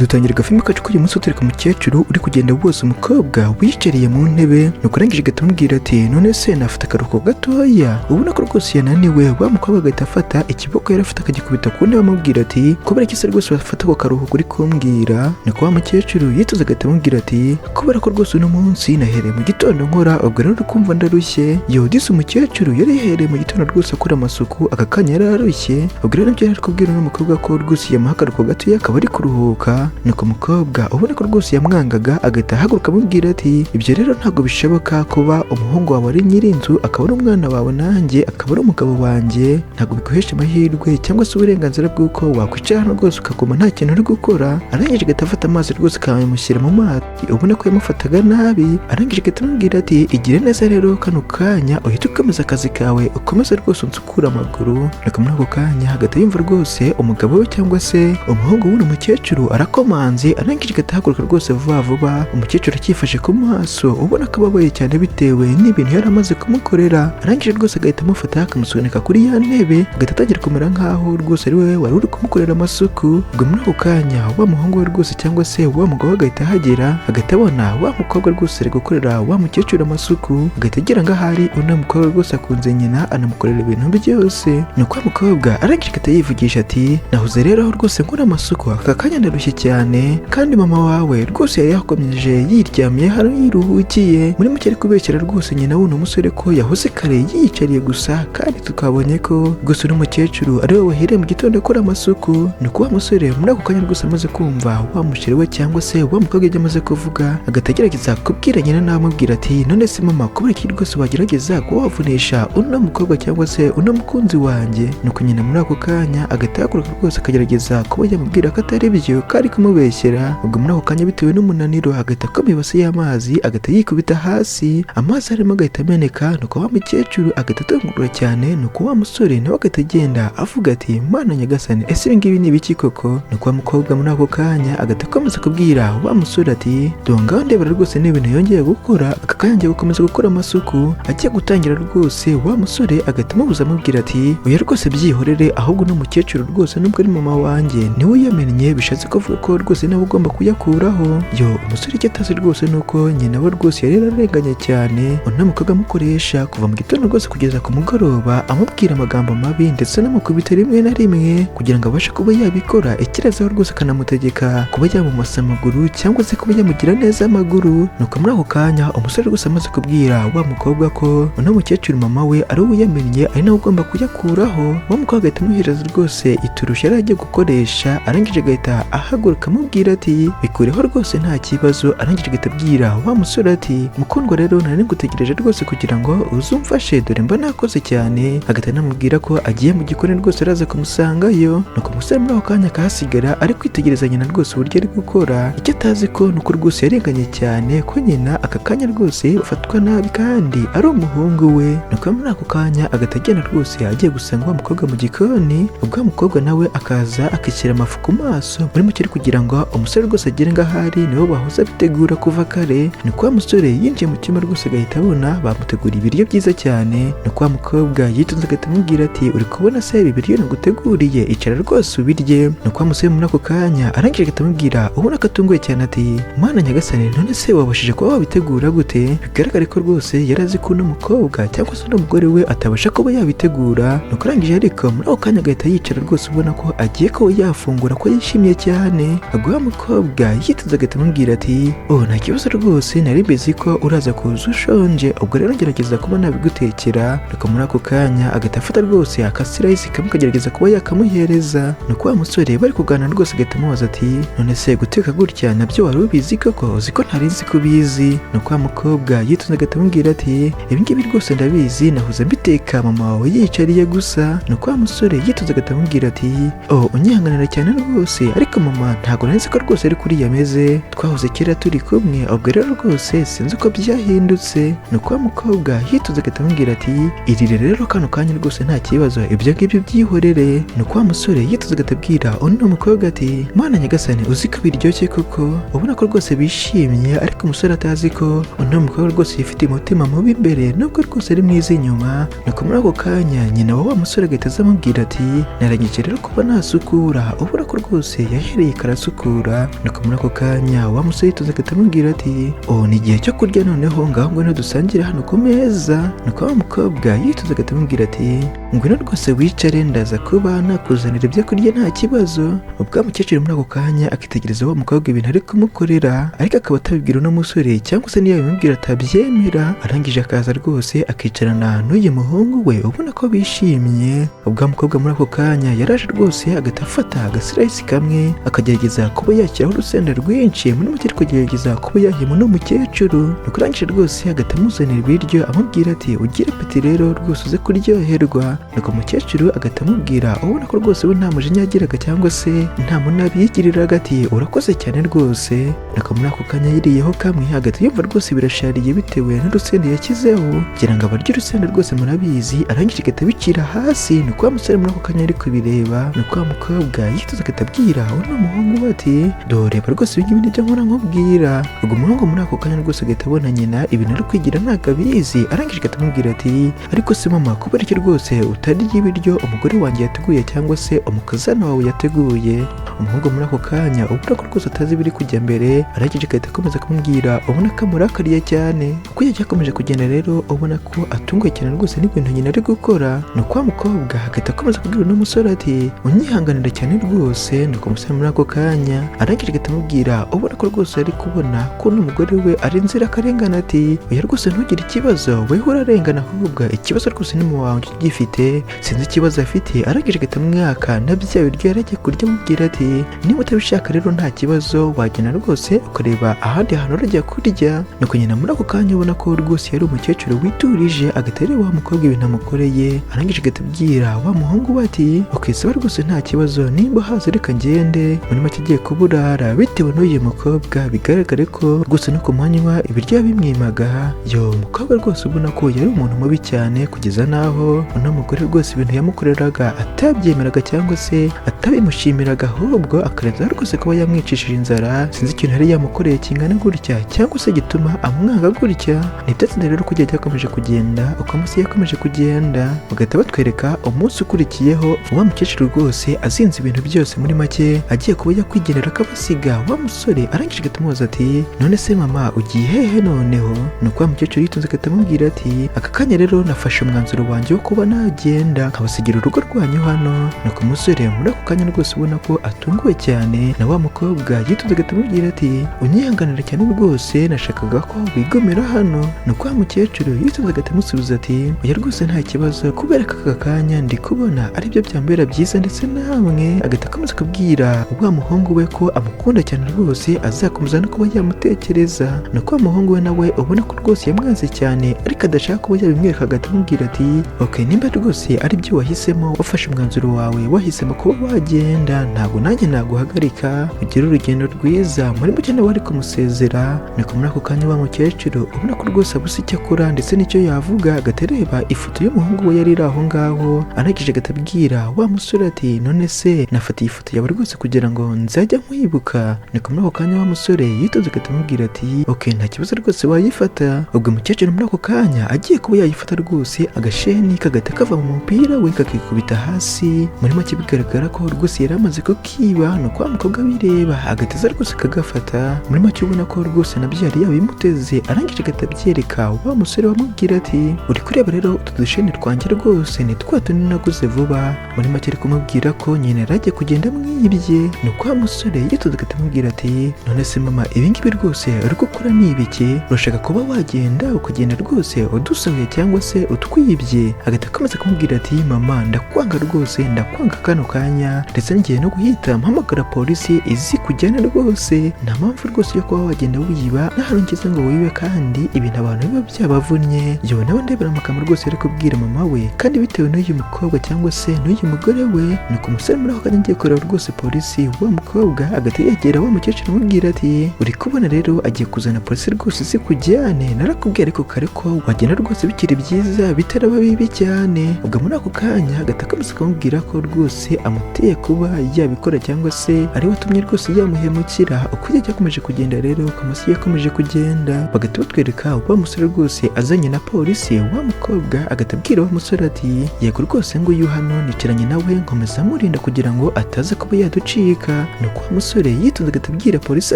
Dutangira agafilime kacu k'uyu munsi tureka umukecuru uri kugenda wose umukobwa wiyicariye mu ntebe, nuko arangije agahita amubwira ati: "None se nafata akaruhuko gatoya?" Ubona ko rwose yananiwe. Wa mukobwa agahita afata ikiboko yari afite akagikubita ku ntebe, amubwira ati: "Kubera iki se rwose wafata ako karuhuko uri kumbwira?" Niko wa mukecuru yituze agahita amubwira ati: "Kubera ko rwose uno munsi nahereye mu gitondo nkora, ubwo rero uri kumva ndarushye." Yodise umukecuru yari yahereye mu gitondo rwose akora amasuku, aka kanya yari arushye. Ubwo rero nibyo yari ari kubwira uno mukobwa ko rwose yamuha akaruhuko gatoya akaba ari kuruhuka. Nuko umukobwa ubona ko rwose yamwangaga agahita ahaguruka amubwira ati: "Ibyo rero ntabwo bishoboka. Kuba umuhungu wawe ari nyir'inzu, akaba ari umwana wawe, nanjye akaba ari umugabo wanjye, ntabwo biguhesha amahirwe cyangwa se uburenganzira bw'uko wakwicara hano rwose ukaguma nta kintu uri gukora." Arangije agahita afata amazi rwose akayamushyira mu mazi, ubona ko yamufataga nabi. Arangije agahita amubwira ati: "Igire neza rero kano kanya uhite ukomeza akazi kawe, ukomeze rwose unsukure amaguru." Nuko muri ako kanya agahita yumva rwose umugabo we cyangwa se umuhungu w'uno mukecuru arakomanze. Arangije agahita ahaguruka rwose vuba vuba, umukecuru akifashe ku maso, ubona ko ababaye cyane bitewe n'ibintu yari amaze kumukorera. Arangije rwose agahita amufata akamusunika kuri ya ntebe, agahita atangira kumera nkaho rwose ari we wari uri kumukorera amasuku. Ubwo muri ako kanya wa muhungu we rwose cyangwa se wa mugabo we agahita ahagera, agahita abona wa mukobwa rwose ari gukorera wa mukecuru amasuku, agahita agira ngo ahari uno mukobwa rwose akunze nyina, anamukorera ibintu byose. Nuko wa mukobwa arangije agahita yivugisha ati: "Nahuze rero rwose nkora amasuku, aka kanya ndarushye cyane, kandi mama wawe rwose yari yakomeje yiryamiye hano yiruhukiye." Muri make ari kubeshyera rwose nyina w'uno musore ko yahoze kare yiyicariye gusa, kandi tukabonye ko gusa uno mukecuru ari we wahereye mu gitondo akora amasuku. Nuko wa musore muri ako kanya rwose amaze kumva wa mushere we cyangwa se wa mukobwa ibyo amaze kuvuga, agahita agerageza kubwira nyina nawe, amubwira ati: "None se mama, kubera iki rwose wagerageza kuba wavunisha uno mukobwa cyangwa se uno mukunzi wanjye?" Nuko nyina muri ako kanya agahita ahaguruka rwose akagerageza kuba yamubwira ko atari byo, ko ari kumubeshyera. Ubwo muri ako kanya bitewe n'umunaniro agahita akoma ibase y'amazi, agahita yikubita hasi, amazi arimo agahita ameneka. Nuko wa mukecuru agahita atungurwa cyane. Nuko wa musore nawe agahita agenda avuga ati: "Mana nyagasani, ese ibi ngibi ni ibiki koko?" Nuko wa mukobwa muri ako kanya agahita akomeza kubwira wa musore ati: "Dongaho ndebera rwose ni ibintu yongeye gukora, aka kanya agiye gukomeza gukora amasuku." Agiye gutangira rwose, wa musore agahita amubuza, amubwira ati: "Oya rwose byihorere, ahubwo n'umukecuru rwose nubwo ari mama wanjye niwe uyamennye, bishatse kuvuga ko rwose nawe ugomba kuyakuraho." Yo umusore icyo atazi rwose ni uko nyina we rwose yari yararenganye cyane uno mukobwa, amukoresha kuva mu gitondo rwose kugeza ku mugoroba, amubwira amagambo mabi ndetse anamukubita rimwe na rimwe kugira ngo abashe kuba yabikora. Ikirezeho rwose akanamutegeka kuba yamumasa amaguru cyangwa se kuba yamugira neza amaguru. Nuko muri ako kanya umusore rwose amaze kubwira wa mukobwa ko uno mukecuru mama we ari we uyamennye, ari nawe ugomba kuyakuraho, wa mukobwa agahita amuhereza rwose iturushi yari agiye gukoresha. Arangije agahita ahaguruka amubwira ati: "Bikureho rwose nta kibazo." Arangije agahita abwira wa musore ati: "Mukundwa rero nari ngutegereje rwose kugira ngo uze umfashe, dore mba nakoze cyane." Agahita anamubwira ko agiye mu gikoni rwose araza kumusangayo. Nuko umusore muri ako kanya akahasigara ari kwitegereza nyina rwose uburyo ari gukora. Icyo atazi ko nuko rwose yarenganye cyane, ko nyina aka kanya rwose bafatwa nabi kandi ari umuhungu we. Nuko muri ako kanya agahita agenda rwose agiye gusanga wa mukobwa mu gikoni. Ubwo wa mukobwa nawe akaza akishyira amafu ku maso, muri make ari kugira ngo umusore rwose agere ngo ahari nibo bahoze bitegura kuva kare. Nuko wa musore yinjiye mu cyumba rwose agahita abona bamutegura ibiryo byiza cyane. Nuko wa mukobwa yitonze agahita amubwira ati: "Uri kubona se ibi biryo naguteguriye? Icara rwose ubirye." Nuko wa musore muri ako kanya arangije agahita amubwira, ubona ko atunguwe cyane, ati: "Mana nyagasani, none se wabashije kuba wabitegura gute?" Bigaragare ko rwose yari azi ko uno mukobwa cyangwa se uno mugore we atabasha kuba yabitegura. Nuko arangije ariko muri ako kanya agahita yicara rwose, ubona ko agiye kuba yafungura, ko yishimye cyane. Ubwo wa mukobwa yitonze agahita amubwira ati: "Oh, nta kibazo rwose, nari mbizi ko uraza kuza ushonje, ubwo rero ngerageza kuba nabigutekera." Nuko muri ako kanya agahita afata rwose akasirayisi kamwe akagerageza kuba yakamuhereza. Nuko wa musore bari kuganira rwose agahita amubaza ati: "None se guteka gutya nabyo wari ubizi koko? Uzi ko ntari nzi ko ubizi?" Nuko wa mukobwa yitonze agahita amubwira ati: "Ibi ngibi rwose ndabizi, nahoze mbiteka mama wawe yiyicariye gusa." Nuko wa musore yitonze agahita amubwira ati: "Oh, unyihanganira cyane rwose, ariko mama ntabwo nari nzi ko rwose ari kuriya ameze. Twahoze kera turi kumwe, ubwo rero rwose sinzi uko byahindutse." Nuko wa mukobwa yitonze agahita amubwira ati: "Irire rero kano kanya rwose nta kibazo, ibyo ngibyo byihorere." Nuko wa musore yitonze agahita abwira undi mukobwa ati: "Mana nyagasani, uzi ko biryoshye koko?" Ubona ko rwose bishimye, ariko umusore atazi ko undi mukobwa rwose yifitiye umutima mubi imbere nubwo rwose ari mwiza inyuma. Nuko muri ako kanya nyina wa wa musore agahita aza amubwira ati: "Narangije rero kuba nasukura." Ubona ko rwose yahereye kare. arasukura. Nuko muri ako kanya wa musore yitonze agahita amubwira ati: "Oh, ni igihe cyo kurya noneho, ngaho ngwino dusangire hano ku meza." Nuko wa mukobwa yitonze agahita amubwira ati: "Ngwino rwose wicare, ndaza kuba nakuzanira ibyo kurya, nta kibazo." Ubwo wa mukecuru muri ako kanya akitegereza wa mukobwa ibintu ari kumukorera, ariko akaba atabibwira uno musore, cyangwa se niyo yabimubwira atabyemera. Arangije akaza rwose akicarana n'uyu muhungu we, ubona ko bishimye. Ubwo wa mukobwa muri ako kanya yaraje rwose agahita afata agaslice kamwe, akagerageza kuba yashyiraho urusenda rwinshi, muri make ari kugerageza kuba yahema uno mukecuru. Nuko arangije rwose agahita amuzanira ibiryo, amubwira ati: "Ugire appétit rero rwose, uze kuryoherwa." Nuko umukecuru agahita amubwira, ubona ko rwose we nta mujinya yagiraga cyangwa se nta munabi yigiriraga, ati: "Urakoze cyane rwose." Nuko muri ako kanya yiriyeho kamwe, agahita yumva rwose birashariye bitewe n'urusenda yashyizeho, kugira ngo abarye urusenda rwose murabizi. Arangije agahita abicira hasi. Nuko wa musore muri ako kanya ari kubireba, nuko wa mukobwa yitoza agahita abwira uno muhungu we ati: "Dore rwose, ibi ngibi nibyo nkora nkubwira." Ubwo umuhungu muri ako kanya rwose agahita abona nyina ibintu ari kwigira ntabwo abizi. Arangije agahita amubwira ati: "Ariko se mama, kubera iki rwose utarya ibiryo umugore wanjye yateguye cyangwa se umukazana wawe yateguye?" Umuhungu muri ako kanya ubona ko rwose atazi ibiri kujya mbere, arangije agahita akomeza kumubwira, ubona ko amurakariye cyane. Uko yagiye akomeje kugenda rero, ubona ko atunguwe cyane rwose n'ibintu nyina ari gukora. Nuko wa mukobwa agahita akomeza kubwira uno musore ati: "Unyihanganira cyane rwose." Nuko umusore muri ako kanya arangije agahita amubwira, ubona ko rwose ari kubona ko n'umugore we ari inzirakarengane, ati: "Oya rwose, ntugire ikibazo, weho urarengana, ahubwo ikibazo rwose ni mu wawe ugifite, sinzi ikibazo afite." Arangije agahita amwaka na bya biryo yari agiye kurya, amubwira ati: "Niba utabishaka rero nta kibazo, wagenda rwose ukareba ahandi hantu urajya kurya." Nuko nyina muri ako kanya, ubona ko rwose yari umukecuru witurije, agahita areba wa mukobwa ibintu amukoreye. Arangije agahita abwira wa muhungu we ati: "Ukisaba rwose nta kibazo, nimba haza reka ngende." Muri make agiye kuburara bitewe n'uyu mukobwa, bigaragare ko rwose no ku manywa ibiryo yabimwimaga. Yo umukobwa rwose ubona ko yari umuntu mubi cyane, kugeza n'aho uno mugore rwose ibintu yamukoreraga atabyemeraga cyangwa se atabimushimiraga, ahubwo akarenzaho rwose kuba yamwicishije inzara. Sinzi ikintu yari yamukoreye kingana gutya cyangwa se gituma amwanga gutya. Ntibyatinze rero kujya cyakomeje kugenda, uko amasaha yakomeje kugenda, bagahita batwereka umunsi ukurikiyeho, wa mukecuru rwose azinze ibintu byose, muri make agiye kuba yakwigendera akabasiga. Wa musore arangije agahita amubaza ati: "None se mama, ugiye hehe noneho?" Nuko wa mukecuru yitonze agahita amubwira ati: "Aka kanya rero nafashe umwanzuro wanjye wo kuba nagenda, nkabasigira urugo rwanyu hano." Nuko umusore muri ako kanya rwose ubona ko atunguwe cyane, na wa mukobwa yitonze agahita amubwira ati: "Unyihanganira cyane rwose, nashakaga ko wigomera hano." Nuko wa mukecuru yitonze agahita amusubiza ati: "Oya rwose, nta kibazo, kubera ko aka kanya ndi kubona aribyo byambera byiza ndetse namwe." Agahita akomeza kubwira wa muhungu we ko amukunda cyane rwose, azakomeza no kuba yamutekereza. Nuko wa muhungu we nawe ubona ko rwose yamwanze cyane, ariko adashaka kuba yabimwereka, agahita amubwira ati: "Ok, nimba rwose aribyo wahisemo, wafashe umwanzuro wawe, wahisemo kuba wagenda, ntabwo nanjye naguhagarika, ugire urugendo rwiza." Muri make nawe ari kumusezera. Nuko muri ako kanya wa mukecuru ubona ko rwose abuze icyo akora ndetse n'icyo yavuga, agahita areba ifoto y'umuhungu we yari iri aho ngaho. Arangije agahita abwira wa musore ati: "None se nafatiye ifoto yawe rwose kugira ngo nzajya nkwibuka?" Nuko muri ako kanya wa musore yitonze agahita amubwira ati: "Ok, nta kibazo rwose, wayifata." Ubwo umukecuru muri ako kanya agiye kuba yayifata rwose, agasheni kagahita kava mu mupira we kakikubita hasi. Muri make bigaragara ko rwose yari amaze kukiba. Nuko wa mukobwa abireba, agahita aza rwose akagafata. Muri make ubona ko rwose nabyo yari yabimuteze. Arangije agahita abyereka wa musore, wamubwira ati: "Uri kureba rero utu dusheni twanjye rwose ni twa tundi naguze vuba." Muri make ari kumubwira ko nyina yari agiye kugenda amwibye. Nuko wa musore yitonze agahita amubwira ati: "None se mama, ibi ngibi rwose uri gukora ni ibiki? Urashaka kuba wagenda, ukagenda rwose udusahuye cyangwa se utwibye?" Agahita akomeza kumubwira ati: "Mama, ndakwanga rwose, ndakwanga kano kanya, ndetse ngiye no guhita mpamagara polisi izi kujyana rwose. Nta mpamvu rwose yo kuba wagenda wiba n'ahantu ngeze ngo wibe, kandi ibintu abantu biba byabavunnye." Yewe nawe ndebera amagambo rwose ari kubwira mama we, kandi bitewe n'uyu mukobwa cyangwa se n'uyu mugore we. Nuko umusore muri ako kanya agiye kureba rwose polisi, wa mukobwa agahita yegera wa mukecuru amubwira ati: "Uri kubona rero agiye kuzana polisi rwose zikujyane, narakubwiye ariko kare ko wagenda rwose bikiri byiza, bitaraba bibi cyane." Ubwo muri ako kanya agahita akomeza akamubwira ko rwose amuteye kuba yabikora cyangwa se ari we watumye rwose yamuhemukira. Uko igihe Byakomeje kugenda rero, uko amasaha yakomeje kugenda, bagahita batwereka wa musore rwose azanye na polisi. Wa mukobwa agahita abwira wa musore ati: "Yego rwose, nguyu hano nicaranye nawe, nkomeza murinda kugira ngo ataza kuba yaducika." Nuko wa musore yitonze agahita abwira polisi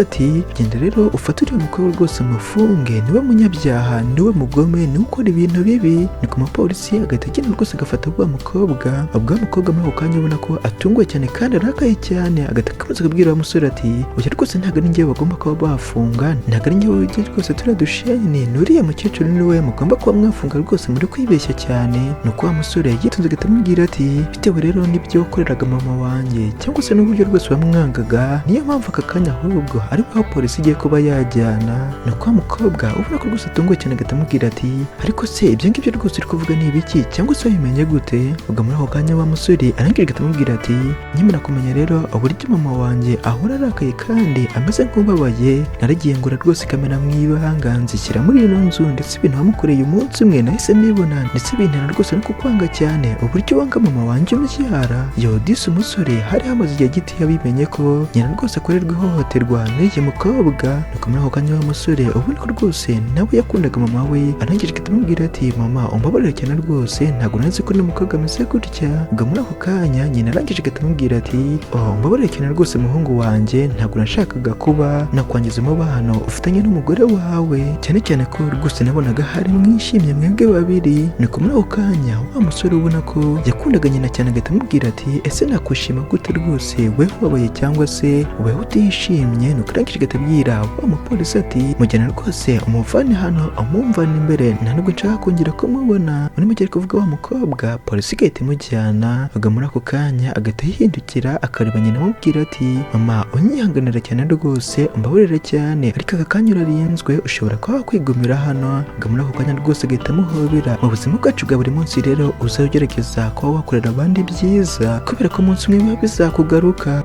ati: "Genda rero ufate uriya mukobwa rwose mufunge, niwe munyabyaha, niwe mugome, niwe ukora ibintu bibi." Nuko umupolisi agahita agenda rwose agafata wa mukobwa. Ubwo wa mukobwa muri ako kanya ubona ko atunguwe cyane kandi arakaye cyane, agahita akomeza akabwira wa musore ati: "Oya rwose, ntabwo ari njyewe bagomba kuba bafunga, ntabwo ari njyewe rwose, turiya dusheni ni uriya mukecuru, niwe mugomba kuba mwafunga rwose, muri kwibeshya cyane." Nuko wa musore yitonze agahita amubwira ati: "Bitewe rero n'ibyo wakoreraga mama wanjye cyangwa se n'uburyo rwose wamwangaga, niyo mpamvu aka kanya ahubwo ariko aho polisi igiye kuba yajyana." Nuko wa mukobwa ubona ko rwose atunguwe cyane agahita amubwira ati: "Ariko se ibyo ngibyo rwose uri kuvuga ni ibiki, cyangwa se wabimenye gute?" Ubwo muri ako kanya wa musore arangije agahita amubwira ati: "Nkimara kumenya rero uburyo mama wanjye ahora arakaye kandi ameze nk'ubabaye, naragiye ngura rwose kamera mu ibanga, nzishyira muri ino nzu, ndetse ibintu wamukoreye umunsi umwe nahise mbibona, ndetse bintera rwose no kukwanga cyane, uburyo wanga mama wanjye umubyara." Yo disi, umusore hari hamaze igihe gito yabimenye ko nyina rwose akorerwa ihohoterwa n'uyu mukobwa. Nuko muri ako kanya wa musore ubona ko rwose nawe yakundaga mama we, arangije agahita amubwira ati: "Mama, umbabarire cyane rwose, ntabwo nari ko uno mukobwa ameze gutya." Ubwo muri ako kanya nyina arangije agahita amubwira ati: "Oh, umbabarire cyane rwose muhungu wanjye, ntabwo nashakaga kuba nakwangiza umubano ufitanye n'umugore wawe, cyane cyane ko rwose nabonaga hari mwishimye mwebwe babiri." Nuko muri ako kanya wa musore ubona ko yakundaga nyina cyane agahita amubwira ati: "Ese nakwishima gute rwose weho ubabaye cyangwa se weho utishimye?" Nuko arangije agahita abwira wa mupolisi ati: "Mujyana rwose umuvane hano, umumvane imbere, nta nubwo nshaka kongera kumubona." Muri make ari kuvuga wa mukobwa, polisi igahita imujyana. Ubwo muri ako kanya agahita yihindukira akareba nyina, amubwira ati: "Mama, unyihanganira cyane rwose, umbabarire cyane, ariko aka kanya urarinzwe, ushobora kuba wakwigumira hano." Ubwo muri ako kanya rwose agahita amuhobera. Mu buzima bwacu bwa buri munsi rero, uzajya ugerageza kuba wakorera abandi byiza, kubera ko umunsi umwe biba bizakugaruka.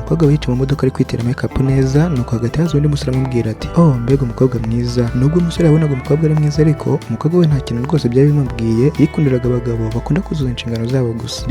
Umukobwa wicaye mu modoka ari kwitera make neza, nuko hagati haza undi musore amubwira ati: "Oh, mbega umukobwa mwiza!" Nubwo umusore yabonaga umukobwa ari mwiza, ariko umukobwa we nta kintu rwose byari bimubwiye, yikundiraga abagabo bakunda kuzuza inshingano zabo gusa.